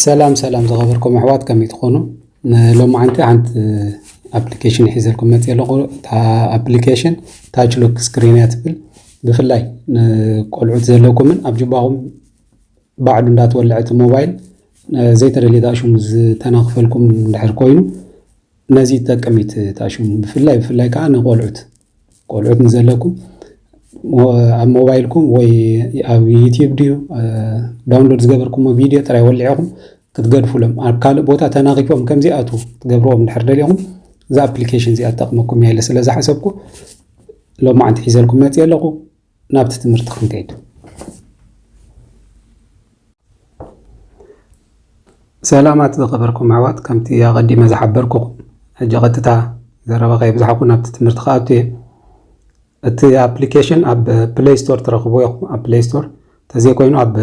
ሰላም ሰላም ዝኸበርኩም ኣሕዋት፣ ከመይ ትኾኑ? ንሎማዓንቲ ሓንቲ ኣፕሊኬሽን ሒዘልኩም መፅእ ኣለኹ። እታ ኣፕሊኬሽን ታች ሎክ ስክሪን እያ ትብል። ብፍላይ ንቆልዑት ዘለኩምን ኣብ ጅባኹም ባዕሉ እንዳተወልዐ እቲ ሞባይል ዘይተደልየ ሽሙ ዝተናኽፈልኩም እንድሕር ኮይኑ ነዚ ይጠቅም እዩ እቲ ሽሙ። ብፍላይ ብፍላይ ከዓ ንቆልዑት ቆልዑት ንዘለኩም ኣብ ሞባይልኩም ወይ ኣብ ዩቲዩብ ድዩ ዳውንሎድ ዝገበርኩሞ ቪድዮ ጥራይ ወሊዕኹም ክትገድፉሎም ኣብ ካልእ ቦታ ተናኺፎም ከምዚኣቱ ክትገብርዎም እንድሕር ደሊኹም እዛ ኣፕሊኬሽን እዚኣ ትጠቕመኩም እያ ኢለ ስለ ዝሓሰብኩ ሎማዓንቲ ሒዘልኩም መፅእ ኣለኹ። ናብቲ ትምህርቲ ክንከይድ። ሰላማት ዝኸበርኩም ኣሕዋት፣ ከምቲ ኣቐዲመ ዝሓበርኩኹም፣ ሕጂ ቀጥታ ዘረባ ከየብዛሕኩ ናብቲ ትምህርቲ ክኣቱ እየ። እቲ ኣፕሊኬሽን ኣብ ፕሌይ ስቶር ትረኽብዎ ኢኹም። ኣብ ፕሌይ ስቶር ተዘይኮይኑ ኣብ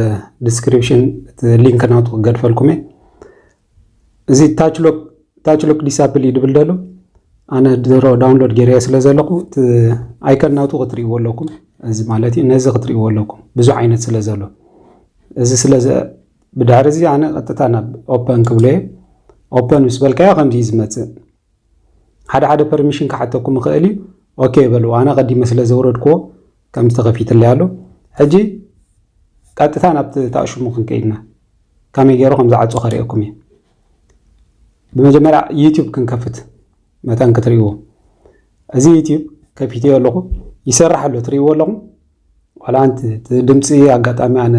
ዲስክሪፕሽን እቲ ሊንክ ናቱ ክገድፈልኩም እየ። እዚ ታች ሎክ ታች ሎክ ዲሳብል እዩ ድብል ደሎ። ኣነ ድሮ ዳውንሎድ ገይረዮ ስለ ዘለኹ እቲ ኣይከን ናቱ ክትርእይዎ ኣለኩም። እዚ ማለት እዩ ነዚ ክትርእይዎ ኣለኩም ብዙሕ ዓይነት ስለ ዘሎ እዚ ስለ ብድሕሪ እዚ ኣነ ቀጥታ ናብ ኦፐን ክብሎ እየ። ኦፐን ምስ በልካዮ ከምዚ እዩ ዝመፅእ። ሓደ ሓደ ፐርሚሽን ክሓተኩም ይኽእል እዩ። ኦኬ በሉ። ኣነ ቀዲመ ስለ ዘውረድክዎ ከምዚ ተኸፊትለይ ኣሎ። ሕጂ ቀጥታ ናብቲ ታእሽሙ ክንከይድና ከመይ ገይሩ ከም ዝዓፁ ከርእየኩም እየ። ብመጀመርያ ዩቲዩብ ክንከፍት መታን ክትርእይዎ። እዚ ዩቲዩብ ከፊትዮ ኣለኹ። ይሰርሕ ኣሎ፣ ትርእይዎ ኣለኹም። ዋላ ኣንቲ እቲ ድምፂ ኣጋጣሚ ኣነ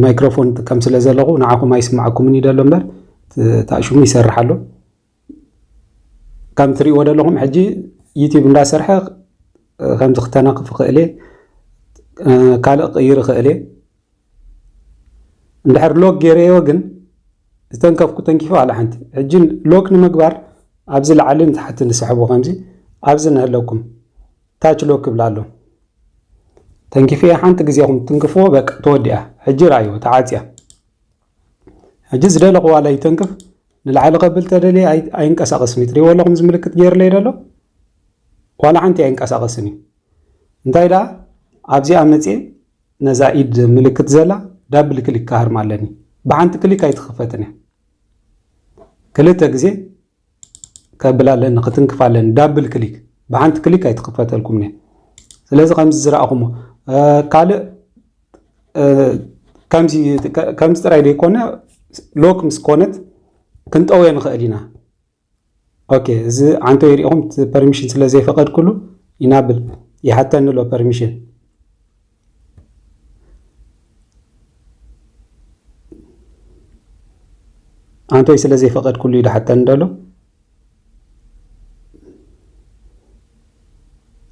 ማይክሮፎን ጥቀም ስለ ዘለኹ ንዓኹም ኣይስማዓኩምን እዩ ደሎ እምበር እቲ ታእሽሙ ይሰርሕ ኣሎ። ከም ትርእይዎ ዘለኹም ሕጂ ዩቲዩብ እንዳሰርሐ ከምዚ ክተናኽፍ ይኽእል እየ። ካልእ ክቕይር ይኽእል እየ። እንድሕር ሎክ ገይረዮ ግን ዝተንከፍኩ ተንኪፈ ዋላ ሓንቲ። ሕጂ ሎክ ንምግባር ኣብዚ ላዕልን ታሕትን ዝስሕቦ ከምዚ ኣብዚ ንህለኩም ታች ሎክ ይብል ኣሎ። ተንኪፈ ሓንቲ ግዜ ኹም ትንክፍዎ በቃ ተወዲኣ። ሕጂ ራእይዎ ተዓፅያ። ሕጂ ዝደለኹ ዋላ ይተንክፍ ንላዕሊ ከብል ተደልየ ኣይ- ኣይንቀሳቐስን እዩ። ትሪእዎ ኣለኹም እዚ ምልክት ገይርለይ ደሎ ዋላ ሓንቲ ኣይንቀሳቐስን እዩ። እንታይ ደኣ ኣብዚኣ መፅየ ነዛ ኢድ ምልክት ዘላ ዳብል ክሊክ ክሃርማ ኣለኒ። ብሓንቲ ክሊክ ኣይትኽፈትን እያ። ክልተ ግዜ ከብል ኣለኒ ክትንክፍ ኣለኒ ዳብል ክሊክ ብሓንቲ ክሊክ ኣይትኽፈተልኩምን እያ። ስለዚ ከምዚ ዝረኣኹሞ ካልእ ከምዚ ጥራይ ዘይኮነ ሎክ ምስ ኮነት ክንጠውዮ ንኽእል ኢና። ኦኬ እዚ ዓንቶ ይሪኢኹም ፐርሚሽን ስለ ዘይፈቀድኩሉ ኢናብል ይሓተኒ ኣሎ ፐርሚሽን ኣንቶይ ስለ ዘይፈቀድኩሉ እዩ ድሓተኒ ደሎ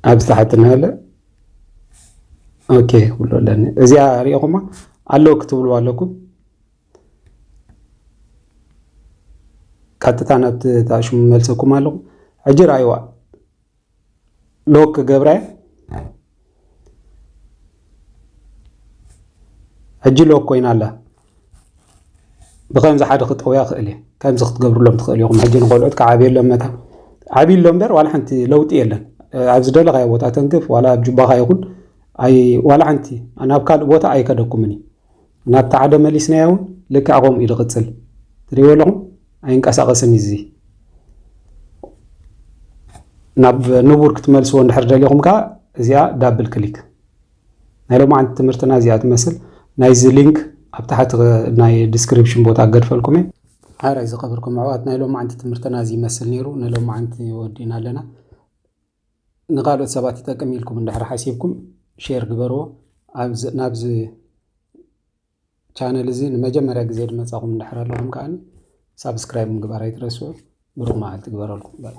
ኣብዚ ታሕትና ያለ ኦኬ ክብሎ ኣለኒ እዚኣ ሪኢኹማ ኣለዉ ክትብልዋ ኣለኩም ቀጥታ ናብቲ ታሽሙ መልሰኩም ኣለኹ ሕጂ ራእይዋ ሎክ ክገብራ ሕጂ ሎክ ኮይና ኣላ ብከምዚ ሓደ ክጠውያ ክእል እየ ከምዚ ክትገብርሎም ትኽእል ኢኹም ሕጂ ንቆልዑት ክዓብየሎም መታ ዓብይሎም በር ዋላ ሓንቲ ለውጢ የለን ኣብ ዝደለካዮ ቦታ ተንክፍ ዋላ ኣብ ጁባካ ይኹን ዋላ ሓንቲ ናብ ካልእ ቦታ ኣይከደኩምን እዩ ናብቲ ሓደ መሊስናዮ እውን ልክዕ ከምኡ ኢሉ ቅፅል ትሪእዎ ኣለኹም ኣይንቀሳቀስን እዩ እዚ ናብ ንቡር ክትመልስዎ እንድሕር ደሊኹም ከዓ እዚኣ ዳብል ክሊክ ናይ ሎማዓንቲ ትምህርትና እዚኣ ትመስል ናይዚ ሊንክ ኣብ ታሕቲ ናይ ዲስክሪፕሽን ቦታ ገድፈልኩም እየ ሓራይ ዝኸበርኩም ኣሕዋት ናይ ሎማዓንቲ ትምህርትና እዚ ይመስል ነይሩ ንሎማዓንቲ ወዲእና ኣለና ንካልኦት ሰባት ይጠቅም ኢልኩም እንድሕር ሓሲብኩም ሼር ግበርዎ ናብዚ ቻነል እዚ ንመጀመርያ ግዜ ዝመፃኹም እንድሕር ኣለኹም ከዓ ሳብስክራይብ ምግባር ኣይትረስዑ ብሩክ መዓልቲ ግበረልኩም በሉ